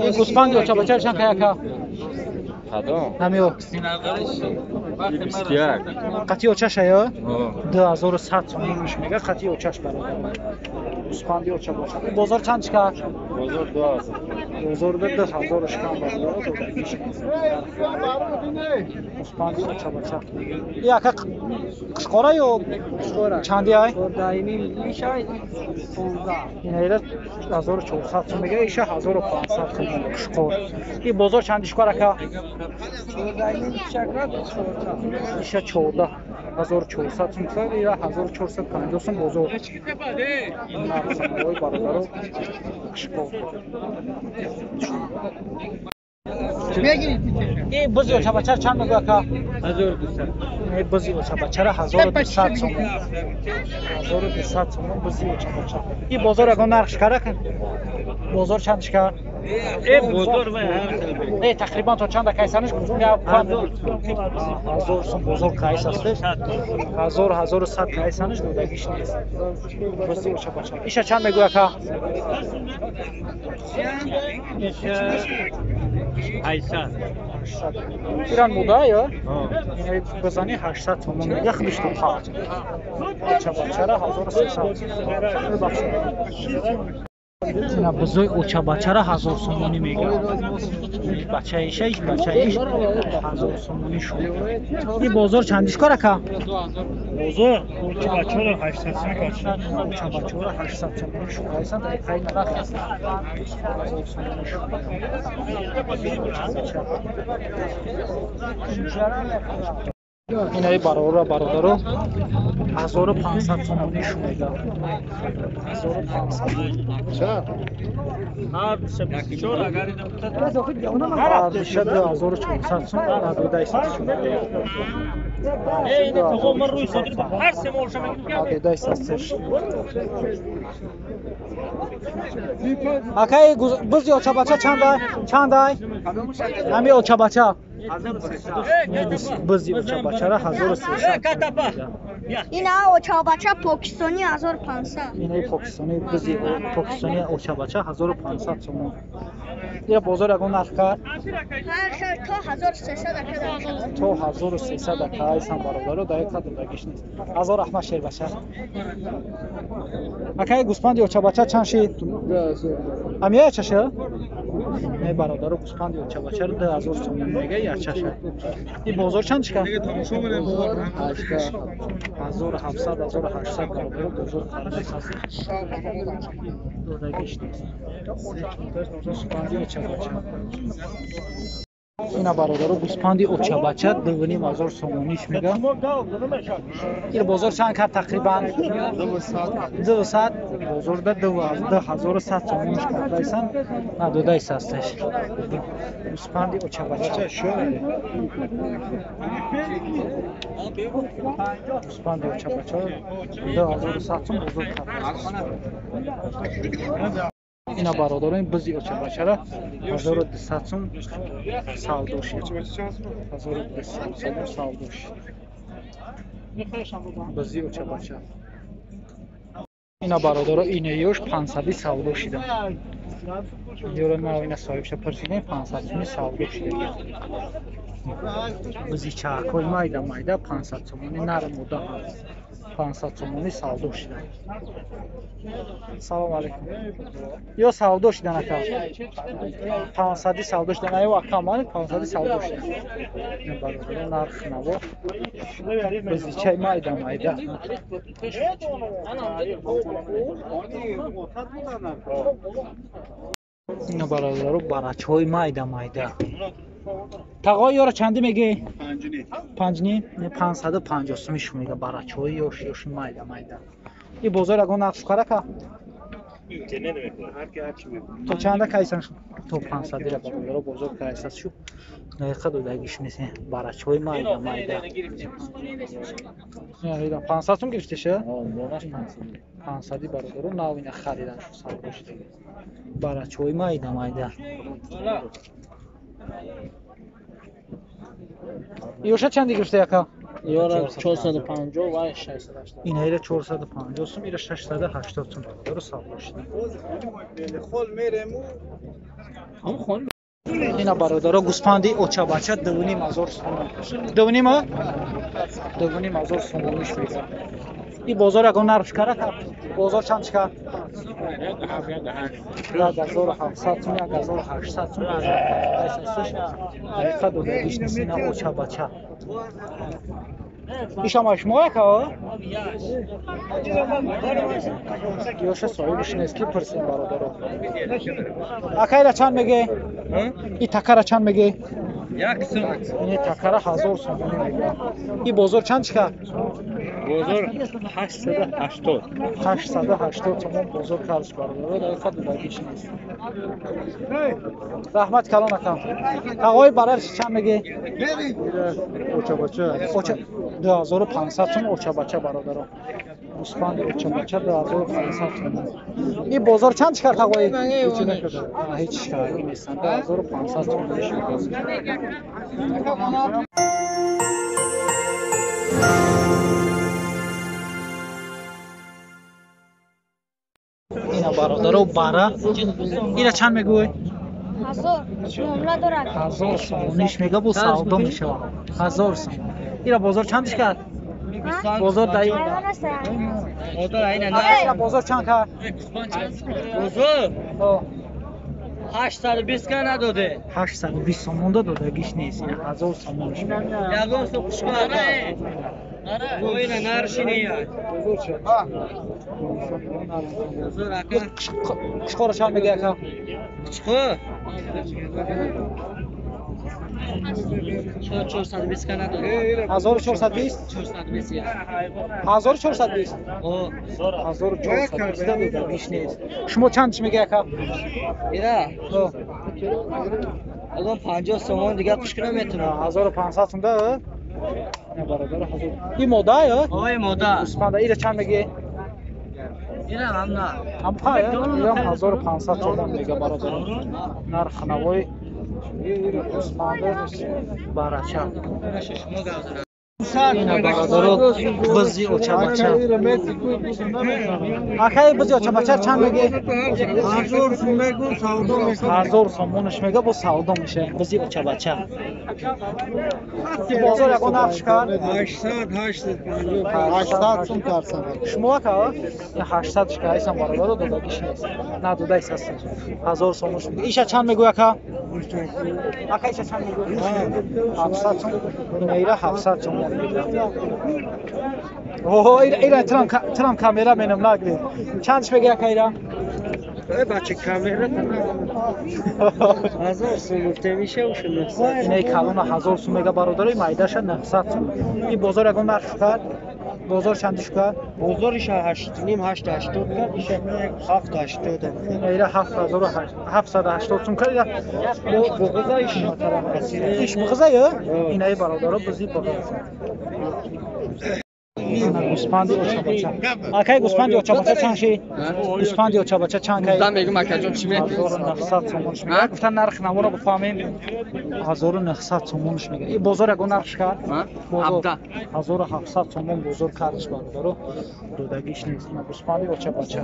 Ин гӯспанди очабача чанд каяка? Кадом? Ҳамиё. 21. Қатъи очаша ё? 2100 сомон гӯш мега, қатъи очаш бародар. Гӯспанди очабача. Бозор чанд чикар? Бозор 2000. Бозор 2000 шикан бародар, додагиш. Гӯспанди очабача. И ака қишқора ё Қишқора. Чанди ай? 14 ишай 15. Инаира 1400 сом мега, иша 1500 сом қишқор. И бозор чанди шикар ака? 14 шакра 14. Иша 14 1400 сом гуфта, ира 1450 сом бозор. Нархҳои бародаро қишқор. И бузи очабача чанд мегӯ ака? 1200. Ин бузи очабачара 1200 сом. 1200 сом бузи очабача. И бозор ягон нарх шикар ака? Бозор чанд шикар? Бозор ва ҳар хел. Не, тақрибан то чанд кайсаниш гуфтум я 1000 сом бозор кайс астеш. 1000 1100 кайсаниш додагиш нест. Бузи очабача. Иша чанд мегӯ ака? Иша 800. 800. Иран муда ё? Инаи бизани 800 сомон мега, худиш то 5. Очабачара 1300. Бибахшед. Ина бузои очабачара 1000 сомонӣ мега. Бачаиша иш бачаиш 1000 сомонӣ шуд. Ин бозор чандиш кор ака? Бозор очабачара 800 сомонӣ кашид. Очабачара 800 сомонӣ шуд. Айсан дақиқаи нарх аст. 1000 сомонӣ шуд. Очабача. Инаи бародаро бародаро 1500 сомонӣ шуд мега. 1500. Ҳар 24 агар ина Арзиша 2400 сом надодаист шуд. Эй, ина тоғо ман рӯи содир ҳар се моҳ мегирам. Надодаист астеш. Акай бузи очабача чандай? Чандай? Ҳами очабача. Бузи очабачара 1300. Ина очабача покистони 1500. Инаи покистони бузи покистони очабача 1500 сомон. Ира бозор ягон нарх кард? Ҳар хел то 1300 ака дар. То 1300 ака айсан бародаро дар як додагиш нест. 1000 раҳмат шербача. Акай гӯспанди очабача чанд шид? Ами ячаша? Не бародаро гӯспанди очабачаро 2000 сомон мега ячаша. Ин бозор чанд чика? 1700 1800 бародаро бозор кардаст аст. Додагиш нест. Гӯспанди очабача. Ина бародаро гӯспанди очабача 2500 сомониш мега. Ин бозор чанд кард тақрибан? 200. Бозорда 2100 сомониш кардайсан, надодайс астеш. Гӯспанди очабача. Гӯспанди очабача 2100 сом бозор кардайс. Ина бародаро ин бузи очабачара 1200 сом савдо шид. 1200 сом савдо шид. Бузи очабача. Ина бародаро инаёш 500 савдо шида. Ёро ма ина соҳибша пурсидем 500 сомӣ савдо шида. Бузи чаҳкҳои майда майда 500 сомонӣ нарм мода 500 сомонӣ савдо шида. Салом алейкум. Ё савдо шидан ака? 500 савдо шидан. Аю ака ман 500 савдо шидан. Ин бародаро нарх наво. Бузичаи майда майда. Ина бародаро барачҳои майда майда. Тағои ёро чандӣ мегӣ? 5.5. 550 сомӣ шу мега барачҳои ёш ёши майда майда. И бозор ягон нарх шукар ака? То чанда кайсан шу? То 500 ира бародаро бозор кайсас шу. Дақиқа додагиш нест. Барачҳои майда майда. 500 сом гирифтеша? 500 бародаро нав ина харидан шу савдо шудаги. Барачҳои майда майда. Ёша чанди гирифта яка? Ёра 450 ва 680. Инаира 450 сум, ира 680 сум бародаро савдо шуда. Ина бародаро гӯспанди очабача 2,5 ҳазор сомон. 2,5? 2,5 ҳазор сомониш мегӯяд. И бозор ягон нарх шикара? Бозор чанд шикар? 1700 сум, 1800 сум. Дақиқа додагиш нест. Ина очабача. Ишама шумо яка? Ёша соҳибиш нест ки пурсем бародаро. Акайра чанд меге? И такара чанд меге? Як сум. Ини такара 1000 сомонӣ мегӯяд. И бозор чанд шикар? Бозор 880. 880 сомон бозор карш бародаро, дақиқа додагиш нест. Раҳмат калон акам. Тағои барарш чанд меге? Очабача. Оча 2500 сом очабача бародаро. Гӯспанди очабача 2500 сомон. И бозор чанд шикар тағои? Ҳеҷ шикарагӣ нестанд. 2500 сомониш мегӯяд. Ина бародаро бара. Ина чанд мегӯй? 1000. Муомила дорад. 1000 сомониш мега, бо савдо мешавад. 1000 сомон. Ира бозор чанд шикар? Бозор даи. Ҳайвон аст. Ира бозор чанд кард? Бозор О, 820 ка надоде. 820 сомон додагиш нест. Ина 1000 сомониш мега. Ягон су хушка. Ина нарши не. Бозор ака. Қушқора чанд мега ака? Чиқо? 420 ка надоде. 1420? 420 я. 1420? О, 1420 додагиш нест. Шумо чанд чӣ мега ака? ира. О, Ягон 50 сомон дига хушка наметунам. 1500 сом да? Не бародар, 1000. И мода ё? Ой мода. Гӯспанда ира чанд меги? Ира ҳамна. Ҳам пая? Ирам 1500 сомон мега бародар. Нарх навои гӯспанда барача. Ина бародаро бизи очабача. Акай бизи очабача чанд меги? 1000 сум мегӯ, савдо мекунам. 1000 сомонаш мега, бо савдо меша. Бизи очабача. Бозор ягон нарх шикар? 800, 850, 800 сум карсан. Шумо ака? Ин 800 шикар, айсан бародаро додагиш нест. На додаис ҳаст. 1000 сомонаш мега. Иша чанд мегӯй ака? Ака иша чанд мегӯй? 700 сом. Ина 700 сомон мега. Оҳо, ира трам камера менам нагри. Чандш мега ака ира? Бача камера 1000 сум гуфта миша ушу 900. Инаи калона 1000 сум мега бародарои, майдаша 900 сум. Ин бозор ягон нарх шукар? Бозор чанди шукар? Бозор иша 8,5, 8,80 кард, иша 7,80. Ира 7780 сум кард. Ира Буғиза иш. Иш буғиза ё? Инаи бародаро бизи буғиза. Гӯспанди очабача. Акай гӯспанди очабача чанд ши? Гӯспанди очабача чанд кай? Гуфтам мегум акаҷон чӣ мекунӣ? 1900 сомонш мега. Гуфтан нарх наворо бифаҳмем. 1900 сомонш мега. И бозор ягон нарх шикар? Бозор 1700 сомон бозор кардиш бародаро. Додагиш нест. Ина гӯспанди очабача.